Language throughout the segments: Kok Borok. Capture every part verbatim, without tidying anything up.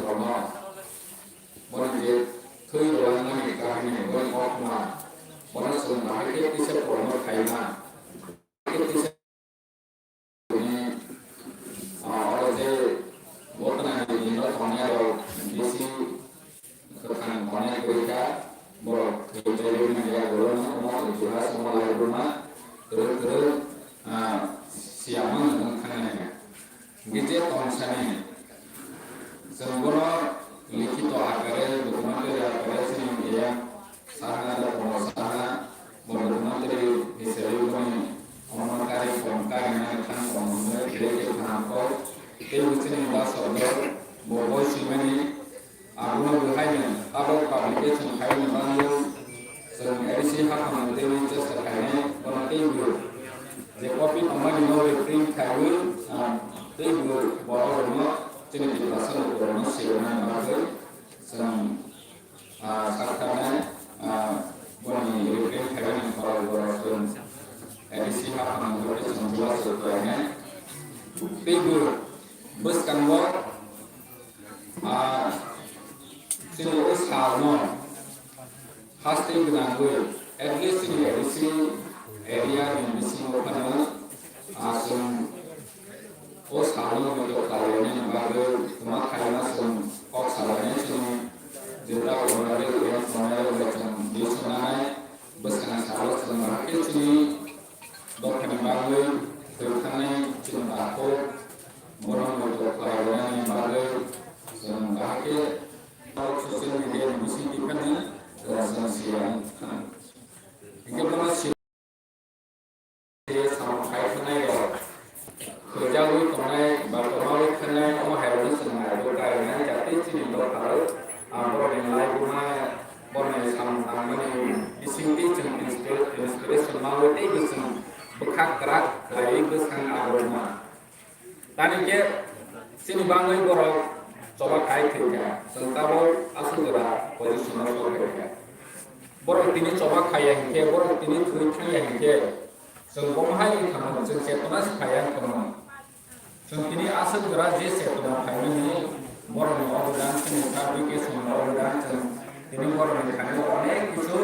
Borno, boni je thwi rwlangmani kahini, boni koktma, bono chwng bahai khe tisa porno khaima. Tisa ni, ah, oro je botnani dino tongnai rok bisi kwthang tongnai kwrwi kha, borok thwi tei rwmani yagulo no omo itihas omo lai rwma kwrwi kwrwi, ah, siyamo nang thangna. Hingke je tong sani, chwng bono likhito akare, documentary akare chini A M sahana, document sahana, bo documentary hisabe boni omo kari kom kari nani thang kom hwnwi khe khe thang kok. Tei bo chini da sobdo bo boi swimani. Abono bo haino tabok publication khaina bagwi chwng A D C haphang teibo chesta khainai, bono teibo je copy tongmani no reprint khaiwi, ah, teibo borok rokno chini Tiprasa lukurokno sirwknani bagwi chwng, ah, sakharnai, ah, boni reprint khaimani khorok borok chwng A D C haphang tei chwng bulaswk khlainai. Teibo bwskango Ah, chini o salno haste gwnangwi, at least chini A D C area ni bisingo phano, ah, chwng o salno moito khlainani bagwi kwma khaima chwng kok salainai chini jeta honorary M honorary bai chwng bising nanai bwskang salo chwng bahai khe chini dophani bagwi thwi thangnai chini takhuk. Bono moito khlainani bagwi chwng bahai khe social media ni bisingtwi phano, uh, chwng siyang kha. Hingke bono si-, samung khai thangnai rok, thwijagwi tongnai ba kwmawi thangnai, omo hai rokno chwng naiwi kainai, jatwi chini dopha rok, ah, borokni laibuma, borokni samung tangmani bisingtwi chwng inspir-, inspiration mawi tei bo chwng bwkha kwrak khlaiwi bwskang abrwkma. Tani khe chini bagwi borok choba khai thwi kha, chwng tabok aswk jora position o sok kha. Borok tini choba khaiya hinkhe, borok tini thwi thangya hinkhe, chwng bo hai wngkha mano, chwng chetona se phaiya wngkha mano. Chwng tini aswk jora je chetona phaimani, borokni obodan, chini publication ni obodan, chwng tini borokni thani onek kisu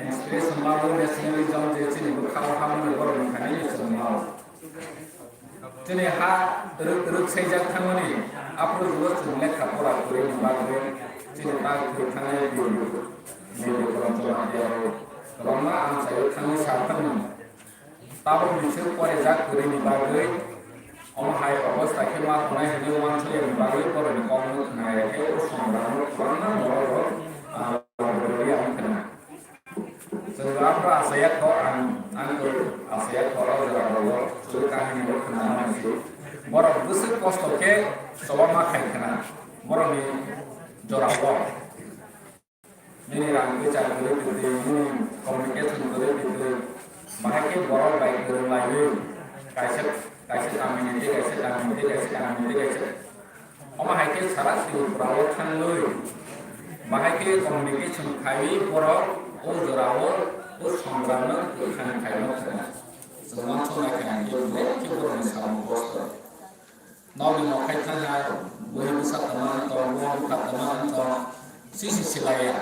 inspiration mawi, nationalism je chini bwkhao hamani borokni thani chwng mawi. Chini ha rwk, rwk saijak thangmani, aphuru jugo chwng lekha pora kwrwini bagwi chini tak thwi thangnai video, video korom choma tiyaro kwbangma ang chaiwi thangwi sa thangmani. Tabuk ni swk porijak kwrwini bagwi omo hai obostha khe ma tongnai hwnwi uansukya ni bagwi borokni kokno khna ya khe o songrang kwbangma borok rok, ah, rwya wngkha. Chwng aphuru achaiya kho, ang, ang khe achaiya kho, o jora rogo chwng kahini bo khna mani se. Borok bwswk kosto khe choba ma khai khna borokni jora o. Nini rang kwchar kwrwi kwtwi, nini communication kwrwi kwtwi, bahai khe borok bai kwrwng laiwi kaisa, kaisa kamini tei kaisa kamini tei kaisa kamini tei kaisa. Omo hai khe sara Tripura o thangwi, bahai khe communication khaiwi borok o jora o, o songrang no kwthang khaima thangna. Chwng uansuk nai kha hinkhe belai khe borokni samung kosto. Nokni nokhai thangha, buhi bwsa tongma wng tong, buha bupha tongma wng tong, sisi silaiya.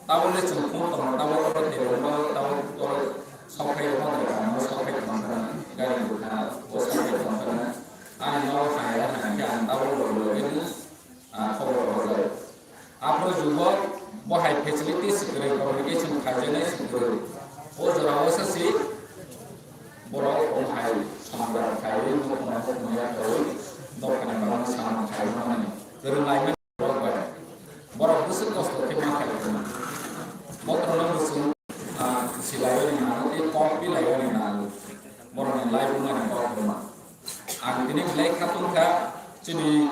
Tabole chwng phone tongma, tabole oro table ro, tabole oro sokhai ro, tabole sokhai tongkha, gari bwkha, o sokhai tongkha. Ani nogo hai, hai khe ang tabole logi logi ni, ah, khobor rwjak. Aphuru jugo bo hai facilities kwrwi, communication khaijaknai se kwrwi. O jora o se si borok o hai samung khaiwi, mukhumo mukhumo ya khaiwi, dophani bagwi samung khaiwi mani kwrwng laimani borok bai. Borok bwswk kosto khe ma khai khna. Bokhorokno bwswk, ah, silaiwi nango tei kok bilaiwi nango. Borokni life wngmani kok rwma. Ang tini belai kha tongkha chini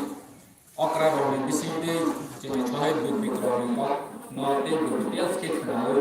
Okra rokni bisingtwi chini Sohai Bikram rokni kokno tei bo details khe khwnawi